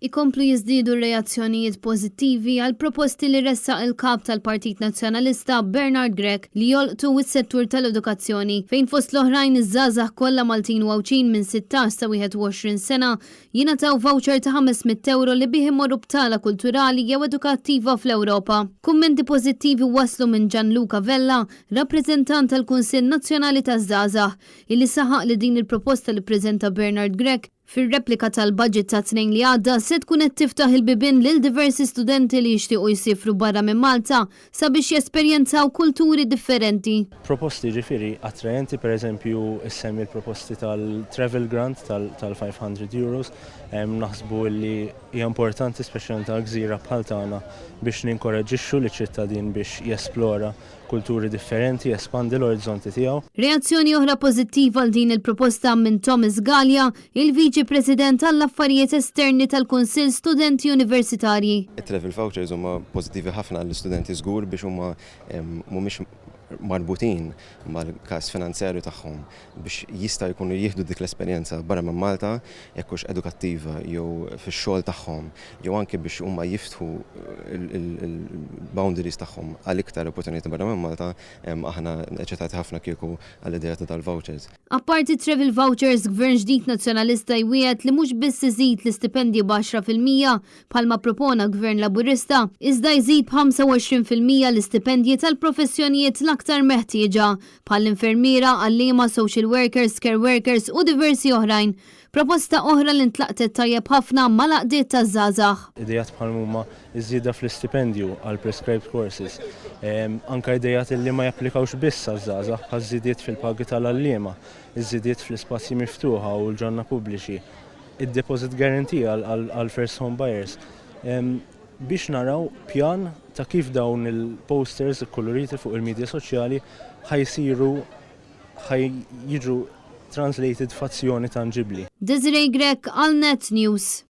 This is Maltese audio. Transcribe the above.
Ikomplu jiżdiedu r-reazzjonijiet pożittivi għall-proposti li ressaq il-Kap tal-Partit Nazzjonalista Bernard Grech li jolqtu s-settur tal-edukazzjoni, fejn fost l-oħrajn iż-żgħażagħ kollha Maltin u Għawdxin minn 16 sa 21 sena jingħataw voucher ta' 500 ewro li bih imorru btala kulturali jew edukattiva fl-Ewropa. Kummenti pożittivi waslu minn Gianluca Vella, rappreżentant tal-Kunsill Nazzjonali taż-Żgħażagħ, illi saħaq li din il-proposta li ppreżenta Bernard Grech fir-replika tal-budget tat-Tnejn li għadda se tkun qed tiftaħ il-bibien lil diversi studenti li jixtiequ jsiefru barra minn Malta sabiex jesperjenzaw kulturi differenti. Proposti ġifieri attraenti, per eżempju issemmi l-proposti tal-travel grant tal-500 euros, naħsbu li hija importanti speċjalment għal gżira bħal tagħna biex ninkoraġġixxu liċ-ċittadin biex jesplora kulturi differenti, jespandi l-orizzonti tiegħu. Reazzjoni oħra pożittiva għal din il-proposta minn Thomas Galea, il-Viċi President għall-Affarijiet Esterni tal-Kunsill Studenti Universitarji. It-travel vouchers huma pożittivi ħafna għall-istudenti żgur biex huma mhumiex marbutin mal-każ finanzjarju tagħhom biex jistgħu jkunu jieħdu dik l-esperjenza barra minn Malta, jekk hux edukattiva jew fix-xogħol tagħhom jew anke biex huma jiftħu l-boundaries tagħhom għal iktar opportunitajiet barra minn Malta, aħna eċitati ħafna kieku għall-idea ta' dal-vouchers. Apparti t-travel vouchers, Gvern ġdid Nazzjonalista jwiegħed li mhux biss iżid l-istipendji b'10% bħalma ppropona Gvern Laburista, iżda jżid b'25% l-istipendji tal-professjonijiet l-aktar meħtieġa, bħall-infermiera, għalliema, social workers, care workers u diversi oħrajn. Proposta oħra li ntlaqtet tajjeb ħafna mal-għaqdiet taż-żgħażagħ. Ideat bħal huma ż-żieda fl-istipendju għal prescribed courses, anke ideat li ma japplikawx biss għaż-żgħażagħ bħaż-żidiet fil-pagi tal-għalliema, iż-żidiet fl-ispazji miftuħa u l-ġonna pubbliċi, id-deposit guarantee għal first home buyers, biex naraw pjan ta' kif dawn il-posters ikkuluriti fuq il-midja soċjali ħa jsiru ħa jiġu translated f'azzjoni tanġibbli. Desiree Grech għal Net News.